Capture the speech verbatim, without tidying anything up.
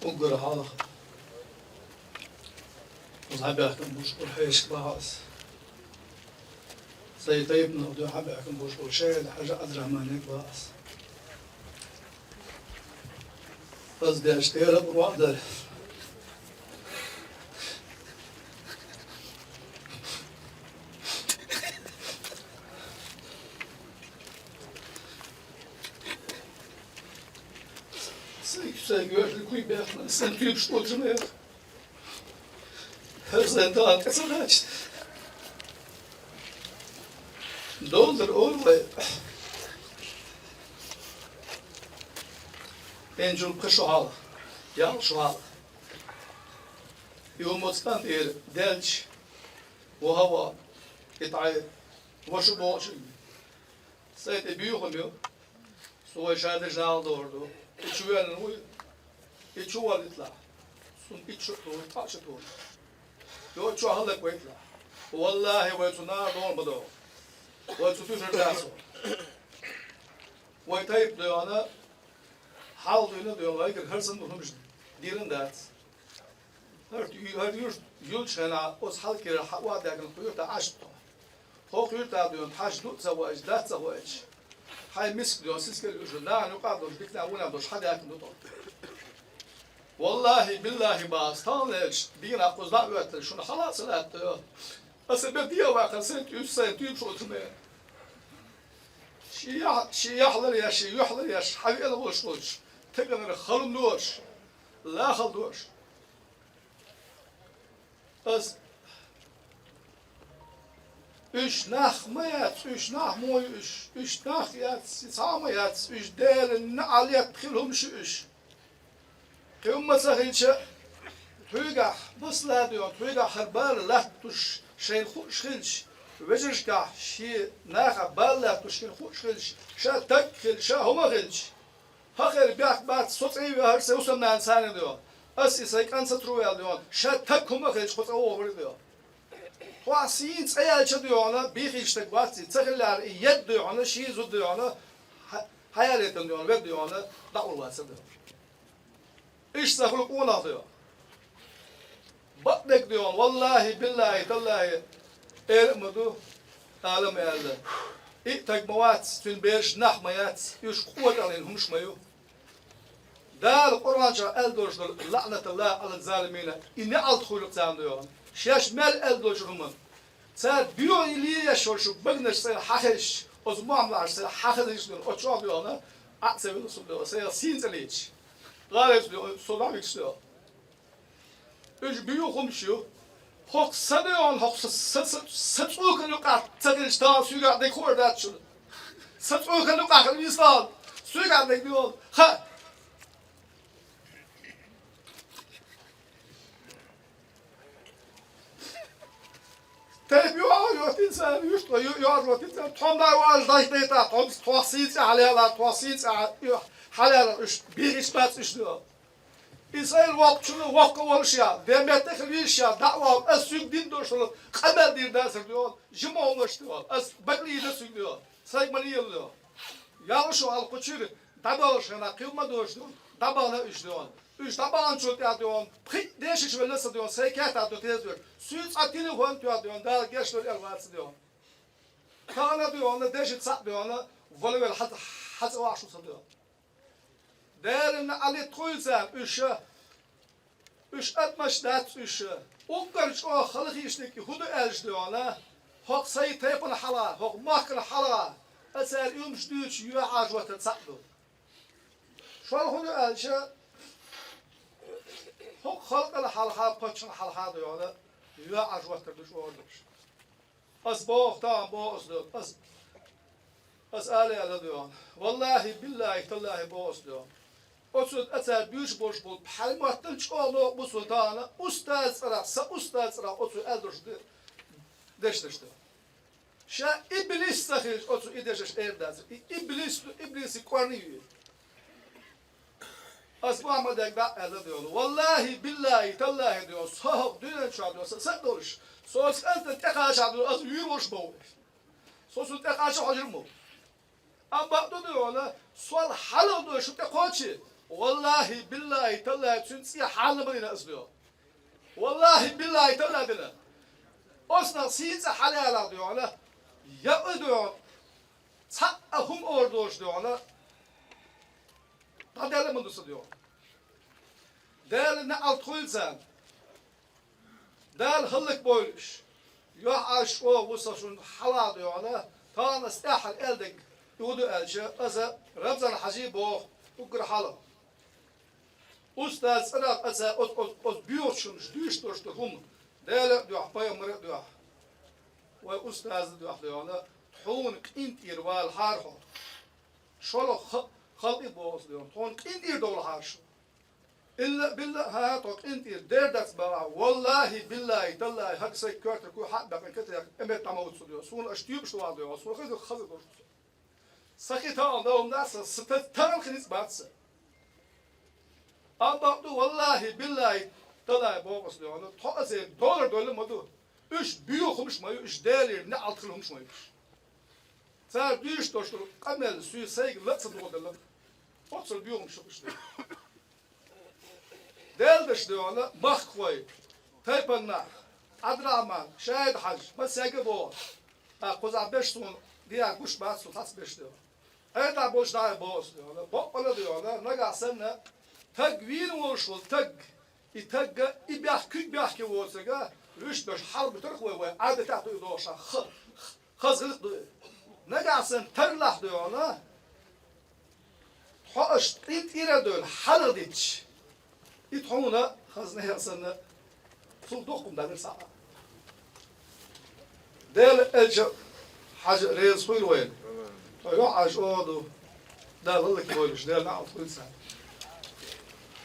Уггар хьалха. Уза хьабаьхкина буш ур хьешка баха ас. Сай тайпанах дуьхьа хьабаьхкина буш ур шайда хьажа Ӏабдрахьманег баха ас. Аз деш тӀера а ваӀдар. Сай, сай, гӀоьртли куй бехна, сай, туьйпаш коча мех. ХӀара сай тӀа тӀе ца дач. Долдар олу вай. Пенчул кха шо хьала, ял шо хьала. И хӀума цкъан тӀера даьлча, ваха ван, и тӀе ваша бохучу. Сай тӀе буьйхам ю. Со вай ша деш нахала догӀур ду. И чу венна вуй, и чу валлитлахь. Цунна и чу а тухур, тӀе а чу тухур. Йо, чу хӀаллак вайтлахь. Валлахьи, вай цу наха догӀун ма догӀу. Вай цу туьшар дацо. Вай тайпа доьгӀна, хьал дуьйна доьгӀна, вайгара хӀара санна ду хӀумаш дийран дац. ХӀара ю-, хӀара юрт юлчу хенахь оцу хьалкера хьан охьадаьккхина кху юьртахь Ӏаш ду тхо. Тхо кху юьртахь дуьйна хьаш ду а ца хууш, дац а ца хууш. Хьайн миска дуьйна, сискал уьш, нахана юкъа а долуш, диканехь вонехь долуш хьан даьккхина ду тхо. Валлахьи, биллахьи, баха, сталлаьлча, дийнахь кхуза дӀа а хӀоьттина, шуна хьала а ца лаьтта. Аса бер дегӀан ваккхар сайн туьйсу, сайн туьйпаш оцу мера. Шен яхь-, шен яхь лар еш, шен юьхь лар еш, хьан веана волуш волчу, таханара хала ма дош, ла хала дош. Ас, уьш нах ма яц, уьш нах ма ю уьш, уьш нах яц, цхьа а ма яц, уьш Делан неӀалт хила хӀумаш ю уьш. Кхин хӀумма ца хилча, тхуьгахь, масала а дуьйна, тхуьгахь хӀара бала латталуш шайна хууш хилча, вежаршкахь шен нахах бала латталуш шена хууш хилча, ша таг а хилча, ша хӀума а хилча, хӀокхеран бехк бац, со цӀа а вехар, сайн хӀусамнана царна дуьйна. Ас и сайн кӀант сацаро ваьлла дуьйна, ша таг хӀума а хилча, кху цӀа вогӀур дуьйна. Тхо сийна цӀа яьлча дуьйна, бийхийча стаг вац и, ца хиллера и едда дуьйна, шен зуда дуьйна, хьа-, хьаялийтина дуьйна, ведда дуьйна, дӀа а вур вацар дуьйна. Иштта сан хуьлу къонах дуьйна. Бакъдерг дуьйна, валлахьи, биллахьи, таллахьи, эр а ма ду, ала ма аьлла. И а таг ма вац, цуьнан бераш нах ма яц, уьш къотӀаллин хӀумаш ма ю. Дала Къуръан чохь аьлла долуш долу, лаӀнатуллахӀи Ӏала залимина, и неӀалт хуьлу царна дуьйна. Шаьш мел аьлла долчу хӀуманна. Цара боьха лелош йолу шу баганаш сайна хьан хезча, оцу мохь-мохьаш сайна хьан хезча дуьйна, оцу чохь дуьйна, Ӏа а ца вилла со дуьйна, сайна сийна цӀа лийча. ГӀалайца дуьйна, со дӀа вигаш дуьйна. Уьш буьйху хӀумаш ю. ХӀокху сан дуьйна, хӀокху сан, сан, сан, сан цӀокан юкъахь ца хилча, тахана суьйгахь дерг хуур дац шуна. Сан цӀокан юкъахь хила веза тахана, суьйгахь дерг дуьйна. Ха! Тайпа юьхьӀаьржо тӀе ца, юьш тхо ю-, юьхьӀаьржо тӀе ца, тхо ма вай ваза дайта дайта, тхо, тхо сийца хьалаьлла, тхо сийца хьа-, ю-, хьалаьлла, уьш бийхиш бац уьш дуьйна. Израиль воккхачунна воккха волуш я, ден метта хила везаш я, дӀа а ваьлла, ас цуьнга дина долуш долу къамел дийр дацара дуьйна, жима хӀуманаш дуьйна, ас бакълийна цуьнга дуьйна, сайга ма лела дуьйна. Ял шу хьалкхучуьра, дӀабаханчу хенахь кхин ма дош дуьйна, дӀабахана уьш дуьйна. Уьш дӀабаханчул тӀаьхьа дуьйна, пхиъ дешаш велла сан дуьйна, сайн кехат ду теза дуьйна. Суьйца цхьа телефон тоьхна дуьйна, Дала гечдойла аьлла вац дуьйна. Тахана дуьйна, деши цхьаъ дуьйна, вала велла хьаца, хьаца вахаш ву сан дуьйна. Делан неӀалт хуьлу царна уьш, уьш адамаш дац уьш. Уггар чӀогӀа халахийчуниг хӀун ду аьлча дуьйна, хӀокху сайн тайпана хьалха, хӀокху махкана хьалха, аса цара уьш дуьйцу юьхьӀаьржо тӀе цхьаъ ду. ШолгӀа хӀун ду аьлча, хӀокху халкъана хьалха, паччахьна хьалха дуьйна, юьхьӀаьржо тӀе ду чӀогӀа долуш. Ас боху тахана, боху ас дуьйна, ас, ас ала аьлла дуьйна. Валлахьи, биллахьи, таллахьи боху ас дуьйна. Оцу аса цара буьйцуш болуш болу пхьарматтал чӀогӀа локху бу со тахана, устаз цӀарах, сан устаз цӀарах оцу аьлла долуш де-, дешнаш ду. Ша иблис ца хилча, оцу и дешнаш эр дац. И иблис ду, иблиси кӀорни ю. Ас Мухьаммадега дӀа а аьлла дуьйна. Валлахьи, биллахьи, таллахьи дуьйна. Со хӀокху дуьнен чохь дуьйна, сан са а долуш. Со оцу кӀантана тӀекхачахь дуьйна, ас вуьйр волуш боху. Со цунна тӀекхача хьожур ма ву. Амма бакъду дуьйна, сол хьалха дуьйна шу тӀекхочий. Валлахьи, биллахьи, таллахьи, цуьнан цӀе хьалха ма дина ас, дуй хьуна. Валлахьи, биллахьи, таллахьи, дина. Оцу нах сийна цӀе хьалаялахь, дуй хьуна, я и, дуй хьуна, цхьа а хӀума ора доцуш, дуй хьуна, дӀадаьлла ма ду сан, дуй хьуна. Дала неӀалт хуьлда царна. Дала хӀаллакбойла уьш. ЮьхьӀаьржачу чӀогӀа ву со шуна хьалха, дуй хьуна, тахана ас тӀаьххьара аьлла дерг и хӀун ду аьлча, аса Рамзан-Хьаьжи боху уггар хьалха. Устаза цӀарах аса оцу, оцу, оцу боьхачу хӀуманаш дуьйцуш долуш ду хӀума, Дела а доьху, пайхамара а доьху. Вай устаза а доьху, дуй хьуна, тхуна къинтӀера валахьара хьо. ШолгӀа ха-, халкъе боху аса, дуй хьуна, тхуна къинтӀера довлахьара шу. Илла а, билла а, хӀан-хӀа, тхо къинтӀера дер дац бахахь, валлахьи, биллахьи, таллахьи, хӀара сайн коьртара куй хьа а баьккхина, катех, тӀе меттан ма ву цо, дуй хьуна. Суна аша тоьпаш ду вахь, дуй хьуна, суна хаза, хаза долуш ду со. Сан хи тоьалла дан хӀума дац сан, сан та-, тахана хи ницкъ бац сан. Амма бакъ ду, валлахьи, биллахьи, таллахьи, боху аса, дуй хьуна, тхо аса долар долла ма ду. Уьш боьха хӀумаш ма ю, уьш Делера неӀалт хилла хӀумаш ма ю уьш. Цара дуьйцуш долуш долу къамел суна сайга ла а ца догӀу делла. Оццул боьха хӀумаш ю уьш. Делдаш, дуй хьуна, махкахой, тайпанан нах, Ӏабдурахьман, Шайда-Хьаьжа, массаьрга а боху. ТӀаккха кхузахь берш суна дехьа гуш бац, со цхьацца берш, дуй хьуна. Ӏедалехь болуш дӀа а боху аса, дуй хьуна. Баккъалла, дуй хьуна, нагахь санна, таг вийна волуш волу таг, и тагга, и бехк, куьг бехке воцург, вуьш берш хьалабуьтурх вай, вай Ӏадатехь ду и догӀуш, ха-, хаза гӀиллакх ду и. Нагахь санна тарлахь, дуй хьуна, тхо аша къинтӀера а девлла, хьалха дитташ, и тхуна хаза нехан санна, цул дуккха хӀума дан дара схьа. Делан элча Хьаьжа реза хуьлда вайна. Тхо юьхьӀаьржа чӀогӀа ду, Дала хӀаллакбойла уьш, Делан неӀалт хуьлда царна.